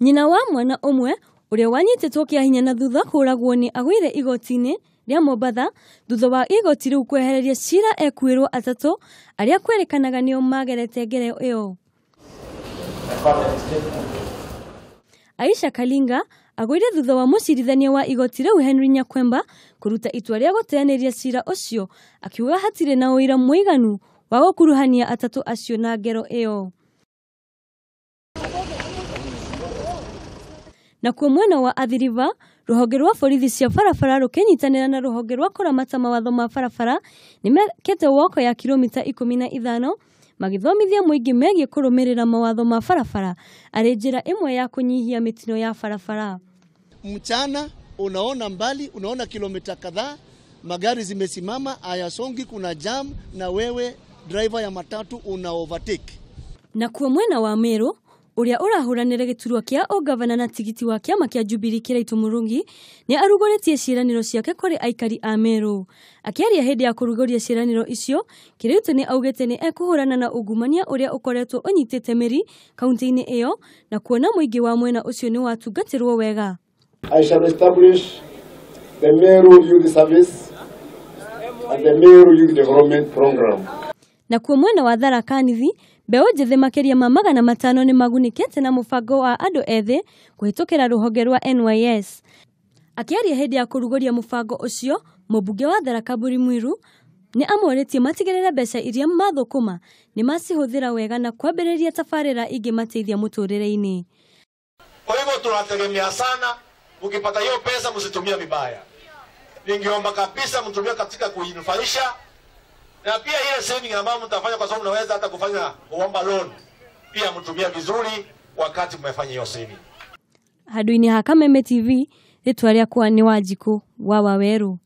Nyina wa mwana ũmwe ũrĩa wanyitĩtwo kĩa hinya na thutha kũragwo nĩ agũire igoti-inĩ rĩa Mombatha thutha wa igoti rĩu kwehereria cira ekuĩrwo atatũ arĩa kwĩrĩkanaga nĩo magerete ngero ĩyo. Aisha Kalinga agũire thutha wa mũcirithania wa igoti rĩu Henry Nyakwemba kũruta itua rĩa gũteanĩria cira ũcio akiuga hatirĩ na ũira mũiganu wa gũkuruhania atatũ acio na ngero ĩyo. Nakuo mwena wa Athi River, rũhonge rwa borithi cia barabara rũkĩnyitanĩra na rũhonge rwa kũramata mawatho ma barabara nĩmekĩte woko ya kilomita 15 magĩthomithia mũingĩ megiĩ kũrũmĩrĩra mawatho ma barabara arĩ njĩra ĩmwe ya kũnyihia mĩtino ya barabara. Mchana unaona mbali, unaona kilomita kadhaa, magari zimesimama, hayasongi, kuna jam na wewe driver ya matatu una overtake. Nakuo mwena wa Meru uria ũrahũranĩra gĩturwa kĩa ũgavana na tigiti wa kĩama kĩa Jubilee Kĩraitũ Mũrung'i nĩ arugũrĩtie ciĩranĩro ciake kũrĩ aikari a Meru. Akĩaria hĩndĩ ya kũrugũria ciĩranĩro icio, Kĩraitũ nĩ augĩte nĩ ekũhũrana na ungumania ũrĩa ũkoretwo ũnyitĩte mĩri kaunti-inĩ ĩyo na kuona mũingĩ wa mwena ũcio nĩ watungatĩrwo wega. I shall establish the Meru Youth Service and the Meru Youth Development Program. Nakuo mwena wa Tharaka Nithi, mbeũ njĩthĩ makĩria ma 500 nĩ magunĩkĩte na mũbango wa andũ ethĩ kũhĩtũkĩra rũhonge rwa NYS. Akĩaria hĩndĩ ya kũrugũria mũbango ũcio, mũmbunge wa Tharaka Mbũri Mwiru nĩ amorĩtie matigĩrĩre mbeca iria mathũkũma nĩ macihũthĩra wega na kwambĩrĩria tabarĩra ingĩmateithia mũtũrĩre-inĩ. Kwa hivyo tunategemea sana, mkipata hiyo pesa msitumie vibaya. Ningeomba kabisa mtumie katika kujinufaisha, na pia ile saving ambayo mtafanya, kwa sababu mnaweza hata kufanya kuomba loan, pia mtumie vizuri wakati mmefanya hiyo saving. Handũ-inĩ ha Kameme TV, rĩtwa rĩakwa nĩ Wanjikũ wa Waweru.